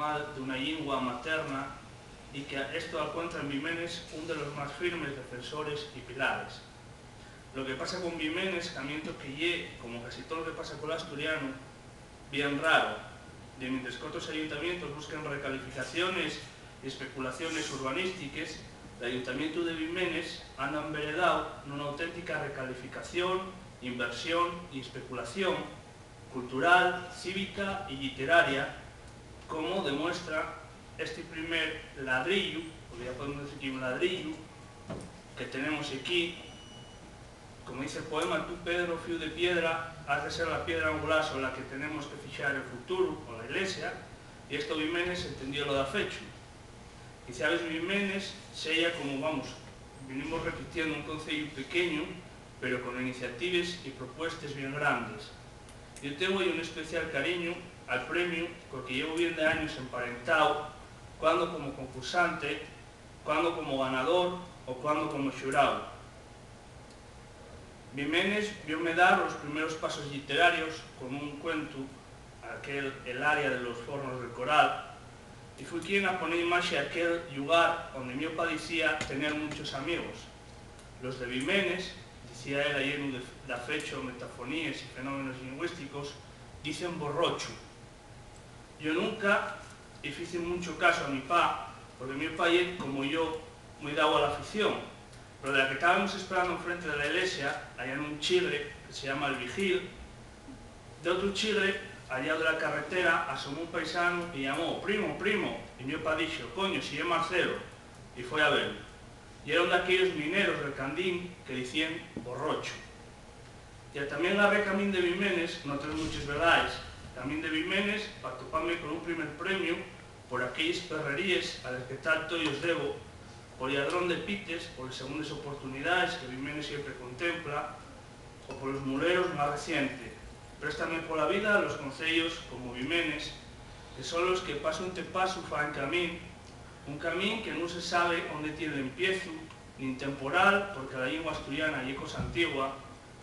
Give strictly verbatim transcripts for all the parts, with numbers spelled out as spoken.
mal d'una llingua materna y que esto alcuentra en Bimenes un de los más firmes defensores y pilares. Lo que pasa con Bimenes, camiento que ye, como casi todo lo que pasa col asturianu, bien raro. De mientres qu'otros ayuntamientos busquen recalificaciones y especulaciones urbanístiques, l'Ayuntamientu de Bimenes anda enveredao nuna auténtica recalificación, inversión y especulación cultural, cívica y lliteraria, como demuestra esti primer ladriyu, porque ya podemos decir que ye un ladriyu, que tenemos equí. Como dice'l poema, tu, Pedro, fíu de piedra, has de ser la piedra angular sobre la que tenemos que fixar el futuru, o la ilesia, y esto Bimenes entendiólo dafechu. Quiciabes Bimenes seya como, vamos, vinimos repitiendo, un conceyu pequeñu, pero con iniciatives y propuestes bien grandes. Yo tengo-y un especial cariñu al premiu col que llevo bien de años emparentao, cuando como concursante, cuando como ganador o cuando como xurao. Bimenes vióme dar los primeros pasos lliterarios con un cuentu, aquel El aria de los fornos del Coral, y fui quien a poner en marxa aquel llugar onde mio pa dicía tener munchos amigos. Los de Bimenes, dicía él, llenu de, d'afechu, metafoníes y fenómenos llingüísticos, dicen borrochu. Yo nunca-y fice muncho casu a mi pa, porque mio pa ye, como yo, mui dao a la ficción. Pero de la que tábamos esperando enfrente de la ilesia, ayá nun chigre que se llama El Vigil, d'otru chigre, al llau de la carretera, asomó un paisanu y llamó: "Primo, primo!". Y mio pa dixo: "Coño, si ye Marcelo!". Y foi a velu. Yera un d'aquellos mineros del Candín que dicíen borrochu. Ya tamién garré camín de Bimenes, no tres munches vegaes, camín de Bimenes, p'atopame con un primer premiu por aquelles perreríes a les que tanto-yos debo, pol lladrón de pites, poles segundes oportunidaes que Bimenes siempre contempla, o polos muleros más reciente. Préstame pola vida los conceyos como Bimenes, que son los que pasu ente pasu faen camín, un camín que nun se sabe ónde tien l'empiezu, nin temporal, porque la llingua asturiana ye cosa antigua,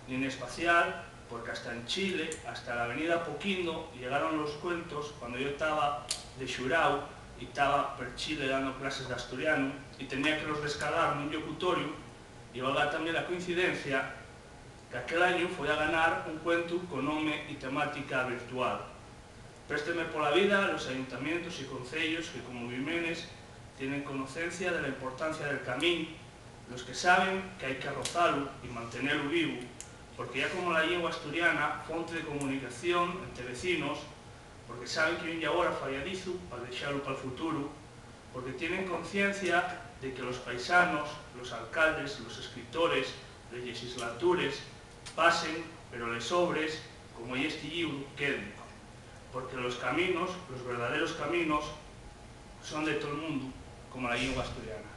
nin espacial, porque hasta en Chile, hasta l'avenida Apoquindo, llegaron los cuentos cuando yo taba de xurao y taba per Chile dando clases d'asturianu y tenía que los descargar nun llocutoriu. Y valga tamién la coincidencia qu'aquel añu foi a ganar un cuentu con nome y temática virtual. Présteme pola vida los ayuntamientos y conceyos que, como Bimenes, tienen conocencia de la importancia del camín, los que saben qu'hai qu'arrozalu y mantenelu vivu, porque ya como la llingua asturiana, fonte de comunicación ente vecinos, porque saben que ye un llabor afayadizu pa dexalu pal futuru, porque tienen conciencia de que los paisanos, los alcaldes, los escritores, les llexislatures pasen, pero les obres, como ye esti llibru, queden, porque los caminos, los verdaderos caminos, son de tol mundu, como la llingua asturiana.